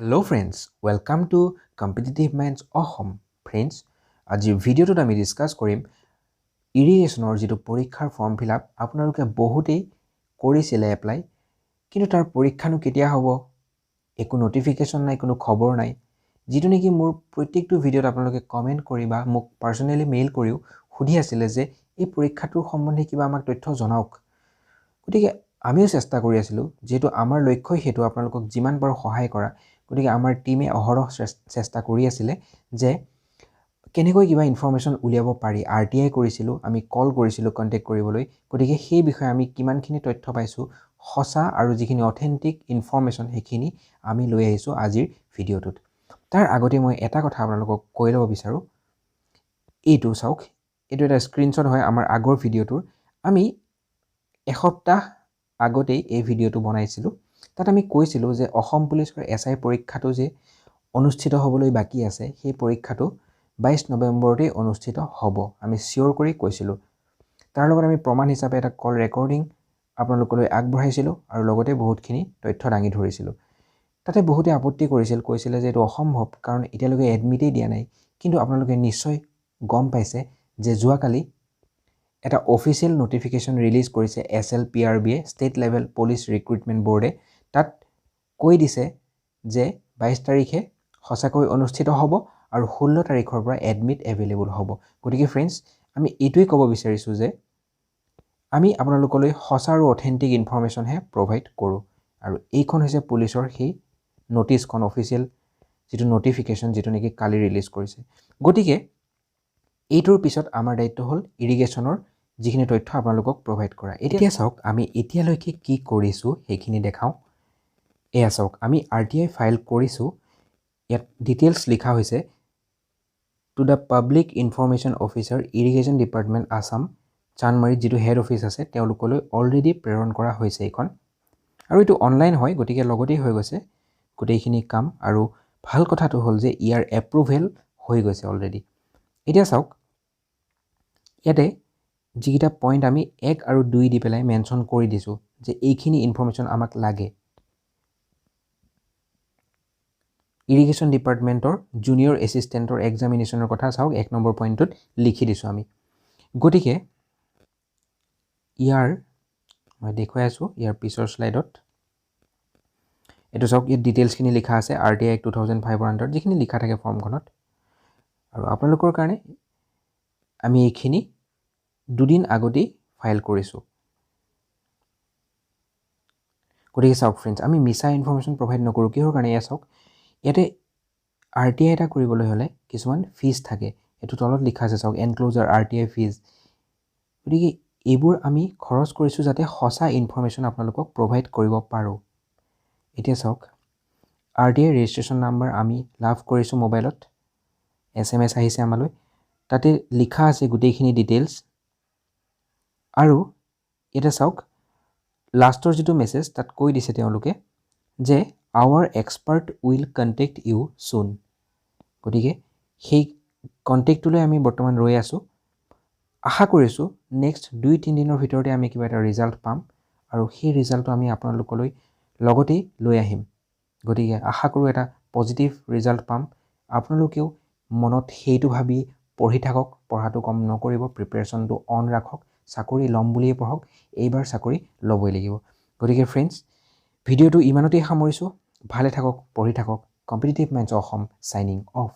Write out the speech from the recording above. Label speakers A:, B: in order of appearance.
A: Hello friends, welcome to Competitive Minds Assam. Friends, আজিৰ ভিডিঅ'টোত আমি ডিছকাছ কৰিম ইৰিগেশ্যনৰ যিটো পৰীক্ষাৰ ফৰ্ম ফিল আপ আপোনালোকে বহুতেই কৰিছিলে এপ্লাই, কিন্তু তাৰ পৰীক্ষানো কেতিয়া হ'ব একো ন'টিফিকেশ্যন নাই, কোনো খবৰ নাই। যিটো নেকি মোৰ প্ৰত্যেকটো ভিডিঅ'ত আপোনালোকে কমেণ্ট কৰি বা মোক পাৰ্চনেলি মেইল কৰিও সুধি আছিলে যে এই পৰীক্ষাটোৰ সম্বন্ধে কিবা আমাক তথ্য জনাওক। গতিকে আমিও চেষ্টা কৰি আছিলোঁ, যিহেতু আমাৰ লক্ষ্যই সেইটো আপোনালোকক যিমান পাৰোঁ সহায় কৰা। গতিকে আমাৰ টীমে অহৰহ চেষ্টা কৰি আছিলে যে কেনেকৈ কিবা ইনফৰ্মেশ্যন উলিয়াব পাৰি। আৰটিআই কৰিছিলোঁ, আমি কল কৰিছিলোঁ কণ্টেক্ট কৰিবলৈ। গতিকে সেই বিষয়ে আমি কিমানখিনি তথ্য পাইছোঁ, সঁচা আৰু যিখিনি অথেণ্টিক ইনফৰ্মেশ্যন সেইখিনি আমি লৈ আহিছোঁ আজিৰ ভিডিঅ'টোত। তাৰ আগতে মই এটা কথা আপোনালোকক কৈ ল'ব বিচাৰোঁ। এইটো চাওক, এইটো এটা স্ক্ৰীনশ্বট হয় আমাৰ আগৰ ভিডিঅ'টোৰ। আমি এসপ্তাহ আগতেই এই ভিডিঅ'টো বনাইছিলোঁ। তাত আমি কৈছিলোঁ যে অসম পুলিচৰ এছআই পৰীক্ষাটো যে অনুষ্ঠিত হ'বলৈ বাকী আছে, সেই পৰীক্ষাটো 22 নৱেম্বৰতেই অনুষ্ঠিত হ'ব, আমি চিয়'ৰ কৰি কৈছিলোঁ। তাৰ লগত আমি প্ৰমাণ হিচাপে এটা কল ৰেকৰ্ডিং আপোনালোকলৈ আগবঢ়াইছিলোঁ আৰু লগতে বহুতখিনি তথ্য দাঙি ধৰিছিলোঁ। তাতে বহুতে আপত্তি কৰিছিল, কৈছিলে যে এইটো অসম্ভৱ, কাৰণ এতিয়ালৈকে এডমিটেই দিয়া নাই। কিন্তু আপোনালোকে নিশ্চয় গম পাইছে যে যোৱাকালি এটা অফিচিয়েল ন'টিফিকেশ্যন ৰিলিজ কৰিছে এছএলপিআৰবিয়ে, ষ্টেট লেভেল পুলিচ ৰিক্ৰুইটমেণ্ট বৰ্ডে। তাত কৈ দিছে যে 22 তাৰিখে সঁচাকৈ অনুষ্ঠিত হ'ব আৰু 16 তাৰিখৰ পৰা এডমিট এভেইলেবল হ'ব। গতিকে ফ্ৰেণ্ডছ, আমি এইটোৱেই ক'ব বিচাৰিছোঁ যে আমি আপোনালোকলৈ সঁচা আৰু অথেণ্টিক ইনফৰ্মেশ্যনহে প্ৰভাইড কৰোঁ। আৰু এইখন হৈছে পুলিচৰ সেই ন'টিছখন, অফিচিয়েল যিটো ন'টিফিকেশ্যন, যিটো নেকি কালি ৰিলিজ কৰিছে। গতিকে এইটোৰ পিছত আমাৰ দায়িত্ব হ'ল ইৰিগেশ্যনৰ যিখিনি তথ্য আপোনালোকক প্ৰভাইড কৰা। এতিয়া চাওক আমি এতিয়ালৈকে কি কৰিছোঁ সেইখিনি দেখাওঁ। এয়া চাওক, আমি আৰটিআই ফাইল কৰিছোঁ। ইয়াত ডিটেইলছ লিখা হৈছে to the Public Information Officer, Irrigation Department, Assam, চানমাৰীত যিটো হেড অফিচ আছে তেওঁলোকলৈ অলৰেডি প্ৰেৰণ কৰা হৈছে এইখন। আৰু এইটো অনলাইন হয়, গতিকে লগতেই হৈ গৈছে গোটেইখিনি কাম। আৰু ভাল কথাটো হ'ল যে ইয়াৰ এপ্ৰুভেল হৈ গৈছে অলৰেডি। এতিয়া চাওক, ইয়াতে যিকেইটা পইণ্ট আমি 1 আৰু 2 দি পেলাই মেনশ্যন কৰি দিছোঁ যে এইখিনি ইনফৰ্মেশ্যন আমাক লাগে। ইৰিগেশ্যন ডিপাৰ্টমেণ্টৰ জুনিয়ৰ এছিষ্টেণ্টৰ এক্সামিনেশ্যনৰ কথা চাওক, 1 নম্বৰ পইণ্টটোত লিখি দিছোঁ আমি। গতিকে ইয়াৰ মই দেখুৱাই আছোঁ ইয়াৰ পিছৰ শ্লাইডত। এইটো চাওক, ইয়াত ডিটেইলছখিনি লিখা আছে আৰটিআই 2005ৰ আণ্ডাৰত যিখিনি লিখা থাকে ফৰ্মখনত। আৰু আপোনালোকৰ কাৰণে আমি এইখিনি দুদিন আগতেই ফাইল কৰিছোঁ। গতিকে চাওক ফ্ৰেণ্ডছ, আমি মিছা ইনফৰ্মেশ্যন প্ৰভাইড নকৰোঁ। কিহৰ কাৰণে? এয়া চাওক, ইয়াতে আৰটিআই এটা কৰিবলৈ হ'লে কিছুমান ফিজ থাকে, এইটো তলত লিখা আছে চাওক, এনক্ল'জাৰ আৰটিআই ফিজ। গতিকে এইবোৰ আমি খৰচ কৰিছোঁ যাতে সঁচা ইনফৰ্মেশ্যন আপোনালোকক প্ৰভাইড কৰিব পাৰোঁ। এতিয়া চাওক, আৰটিআই ৰেজিষ্ট্ৰেশ্যন নাম্বাৰ আমি লাভ কৰিছোঁ মোবাইলত, এছএমএছ আহিছে আমালৈ, তাতে লিখা আছে গোটেইখিনি ডিটেইলছ। আৰু ইয়াতে চাওক, লাষ্টৰ যিটো মেছেজ তাত কৈ দিছে তেওঁলোকে যে our expert will contact you soon. গতিকে সেই কণ্টেক্টটোলৈ আমি বৰ্তমান ৰৈ আছোঁ। আশা কৰিছোঁ নেক্সট 2-3 দিনৰ ভিতৰতে আমি কিবা এটা ৰিজাল্ট পাম আৰু সেই ৰিজাল্টটো আমি আপোনালোকলৈ লগতেই লৈ আহিম। গতিকে আশা কৰোঁ এটা পজিটিভ ৰিজাল্ট পাম। আপোনালোকেও মনত সেইটো ভাবি পঢ়ি থাকক, পঢ়াটো কম নকৰিব, প্ৰিপেৰেশ্যনটো অন ৰাখক। চাকৰি ল'ম বুলিয়ে পঢ়ক, এইবাৰ চাকৰি ল'বই লাগিব। গতিকে ফ্ৰেণ্ডছ, ভিডিঅ'টো ইমানতেই সামৰিছোঁ। ভালে থাকক, পঢ়ি থাকক। Competitive Minds Assam, signing off.